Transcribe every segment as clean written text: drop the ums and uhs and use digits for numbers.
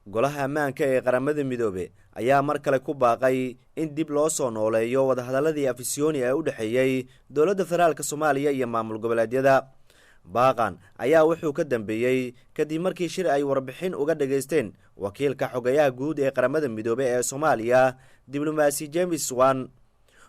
Golaha Ammaanka ee Qaramada Midoobe ayaa mar kale ku baaqay in dib loo soo nooleeyo wadahadaladii Afisyooni ee u dhexeeyey dowladda federaalka Soomaaliya iyo maamul goboleedyada. Baaqan ayaa wuxuu ka dambeeyey kadib markii shir ay warbixin uga dhageysteen wakiilka xogayaha guud ee Qaramada Midoobe ee Soomaaliya, diblomaasi James Swan,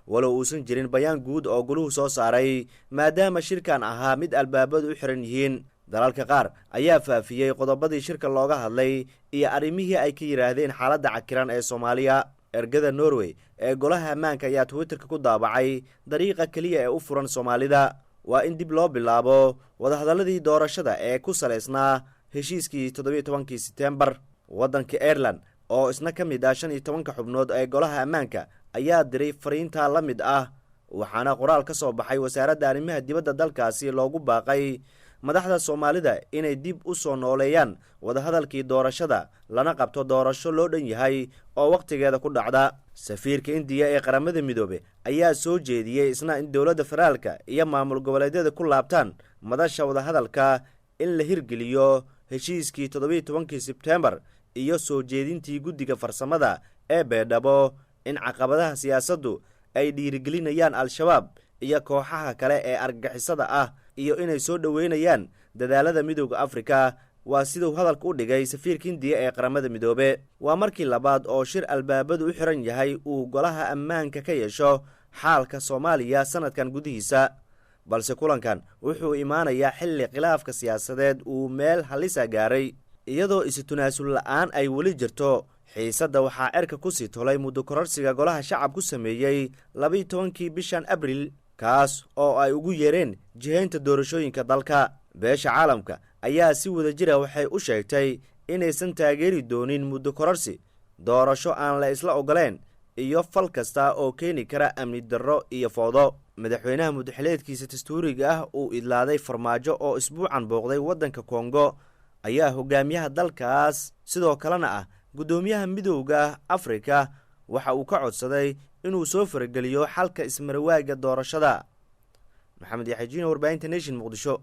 walow uusan jirin bayaan guud oo goluhu soo saaray, maadaama shirkan ahaa mid albaabadu u xiran yihiin. Dalalka qaar ayaa faafiyey qodobadii shirka looga hadlay iyo arrimihii ay ka yidhaahdeen xaaladda cakiran ee Soomaaliya. Ergada Norway ee Golaha Ammaanka ayaa Twitterka ku daabacay: "Dariiqa keliya ee u furan Soomaalida waa in dib loo bilaabo wadahadaladii doorashada ee ku salaysnaa heshiiskii 17-kii Setembar." Waddanka Ireland oo isna ka mid ah 15-ka xubnood ee Golaha Ammaanka ayaa diray fariintaa la mid ah, waxaana qoraal ka soo baxay wasaaradda arrimaha dibadda dalkaasi loogu baaqay madaxda Soomaalida inay dib u soo nooleeyaan wadahadalkii doorashada, lana qabto doorasho loo dhan yahay oo wakhtigeeda ku dhacda. Safiirka Indiya ee Qaramada Midoobe ayaa soo jeediyey isna in dowladda federaalka iyo maamul goboleedyada ku laabtaan madasha wadahadalka, in la hirgeliyo heshiiskii 17-kii Sebtembar iyo soo jeedintii guddiga farsamada ee Beedhabo, in caqabadaha siyaasaddu ay dhiirigelinayaan Al-Shabaab iyo kooxaha kale ee argagixisada ah, iyo inay soo dhoweynayaan dadaalada Midooda Afrika, waa siduu hadalka u dhigay safiirka Hindiya ee Qaramada Midoobe. Waa markii labaad oo shir albaabadu u xiran yahay uu Golaha Ammaanka ka yeesho xaalka Soomaaliya sanadkan gudihiisa, balse kulankan wuxuu imaanayaa xilli khilaafka siyaasadeed uu meel halisa gaaray, iyadoo isu tunaasul la-aan ay weli jirto. Xiisadda waxaa cerka kusii tolay muddo kororsiga Golaha Shacab ku sameeyey 12-kii bishan Abril, kaas oo ay ugu yeereen jihaynta doorashooyinka dalka. Beesha caalamka ayaa si wada jira waxay u sheegtay inaysan taageeri doonin muddo kororsi, doorasho aan la isla ogoleen iyo fal kasta oo keeni kara amni darro iyo foodo. Madaxweynaha muddaxileedkiisa dastuuriga ah uu idlaaday, Farmaajo, oo isbuucan booqday waddanka Kongo, ayaa hogaamiyaha dalkaas, sidoo kalena ah guddoomiyaha Midowda Afrika, waxa uu ka codsaday inuu soo farageliyo xalka ismarawaaga doorashada. Maxamed Yaxajiino, warbaahinta Nation, Muqdisho.